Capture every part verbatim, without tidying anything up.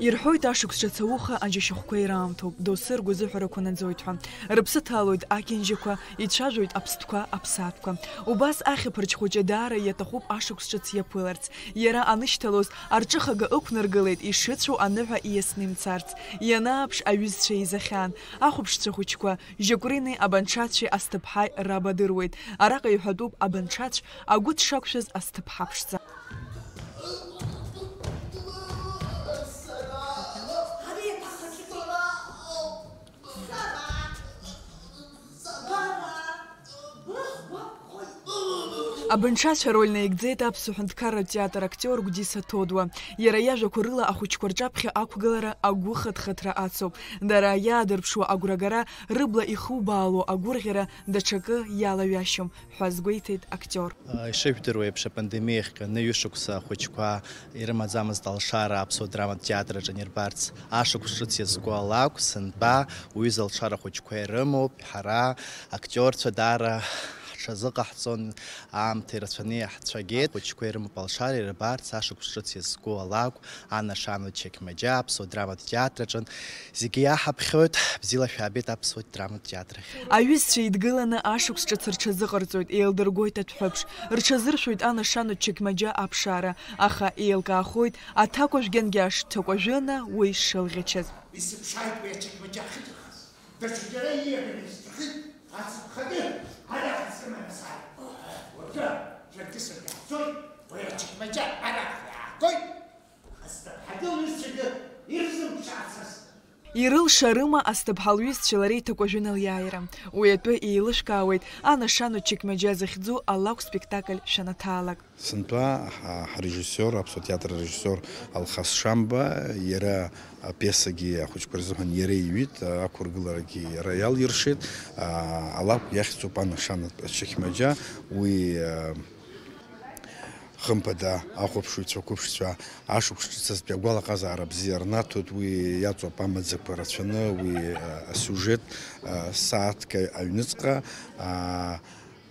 Ирҳәоит, ашықәс ҿыц ауха аџьашьахәқәа ираамҭоуп, доусы ргәазыҳәарақәа наӡоит ҳәа. Рыԥсы ҭалоит акьанџьақәа, ицәажәоит аԥстәқәа, аԥсаатәқәа. Убас ахьаԥарч хәыҷы даара иаҭахуп ашықәс ҿыц иаԥыларц. Иара анышьҭалоз, арҿыхага ықәнаргылеит, ишыцәоу аныҳәа ииасны имцарц. Ианааԥш, аҩызцәа еизахьан. Ахәаԥшцәа хәыҷқәа, Жьакәрини абанҽацәеи асҭыԥҳаи раб адыруеит. Араҟа иҳәатәуп абанҽацә агәы дшақәшәаз асҭыԥҳа ԥшӡа. Абанҽацә ароль наигӡеит аԥсуа ҳәынҭқарратә театр актиор Гәдиса Ҭодуа. Иара иажәақәа рыла ахәыҷқәа рҿаԥхьа ақәгылара агәыхыҭхыҭра ацуп. Дара иаадырԥшуа агәрагара, рыбла ихубаало агәырӷьара даҽакы иалаҩашьом ҳәа азгәеиҭеит актиор. Ишыжәдыруа еиԥш, апандемиа иахҟьаны ҩышықәса ахәыҷқәа ирымаӡамызт алшара аԥсуа драматә театр аҿы анирбарц, ашықәс ҿыц иазку алакә, сынтәа уҩыза алшара ахәыҷқәа ирымоуп. Ҳара, актиорцәа, даара ҳҽазыҟаҳҵон, аамҭа ирацәаны иаҳцәагеит. Ахәыҷқәа ирымоуп алшара ирбарц, ашықәс ҿыц иазку алакә, Анна Шанба Чекмеџьа аԥсуа драматә театр аҿы. Зегьы иаҳаԥхьоит, бзиала шәаабеит аԥсуа драматә театр ахь. Аҩызцәа еидгыланы ашықәс ҿыц рҽазыҟарҵоит, еилдыргоит аҭәҳәыԥш. Рҽазыршәоит Анна Шанба Чекмеџьа аԥшаара, аха еилкаахоит аҭакәажә Гьангьаш Ҭакәажәына уи шылӷьычыз. Исыԥшааит уи ачекмеџьа ахьыҵырхыз. Даҽаџьара ииаганы исҭахит, ацыԥхагьы ара ҳазкыманы сааит. Уажәы шәаргьы саргьы ҳцоит, уи ачекмеџьа арахь иаагоит. Асҭыԥҳагьы лҩызцәагьы ирзымԥшаацыз. Ирылшарыма асҭыԥҳа лҩызцәеи лареи Ҭакәажәына лиааира? Уи атәы еилышәкаауеит Анна Шанба Чекмеџьа захьӡу алакә спектакль шәанаҭаалак. Сынтәа ҳа-, ҳарежиссиор, аԥсуа театр арежиссиор Алхас Шамба, иара апиесагьы ахәыҷқәа рзыҳәан иара иҩит, ақәыргыларагьы иара иалиршеит. А, алакә иахьӡуп Анна Шанба Чекмеџьа, уи, а, хымԥада, ахәаԥшыҩцәа, ақәыԥшцәа ашықәс ҿыцазтәи агәалаҟазаара бзиа рнаҭоит, уи иаҵоуп амаӡақәа рацәаны, уи, а, асиужет, а, сааҭк аҩныҵҟа, а,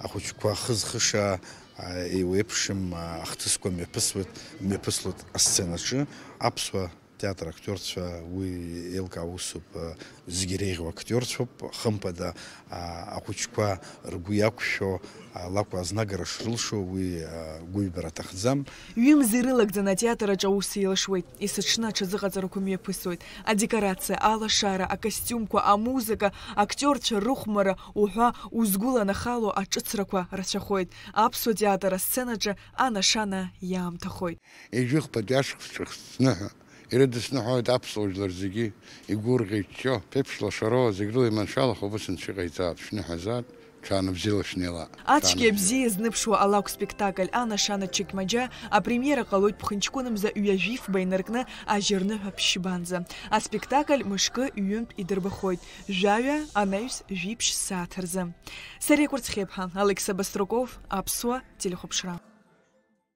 ахәыҷқәа хызхыша, а, еиуеиԥшым, а, ахҭысқәа мҩаԥысуеит, мҩаԥыслоит асценаҿы. Аԥсуа театр актиорцәа уи еилкаау усуп, а, зегьы иреиӷьу актиорцәоуп, хымԥада, а, ахәыҷқәа ргәы иақәшәо, а, алакә азнагара шрылшо уи, а, гәыҩбара аҭахӡам. Ҩымз ирылагӡаны атеатр аҿы аус еилашуеит, есыҽны аҽазыҟаҵарақәа мҩаԥысуеит. Адекорациа, алашара, акостиумқәа, амузыка, актиорцәа рыхәмара уҳәа узгәыланахало аҿыцрақәа рацәахоит. Аԥсуа театр асценаҿы Анна Шанба иаамҭахоит. Ежәыхԥатәи ашықәс ҿыц зныҳәа ирыдысныҳәоит аԥсуа жәлар зегьы, игәырӷьа-иччо, ԥеиԥш лашароуа, зегь рыла иманшәалахо убыс анцәа иҟаиҵааит, шәныҳәазааит, ҽаанбзиала шәнеилааит. Ацәгьа абзиа зныбшуа алакә спектакль Анна Шанба Чекмеџьа апремиера ҟалоит ԥхынҷкәынмза ҩажәифба инаркны ажьырныҳәа ԥшьбанӡа. Аспектакль мышкы ҩынтә идырбахоит, жәаҩа, анаҩс жәиԥшь сааҭ рзы. Сариа Кәарцхьеиԥҳа, Алықьса Баструков, Аԥсуа телехәаԥшра.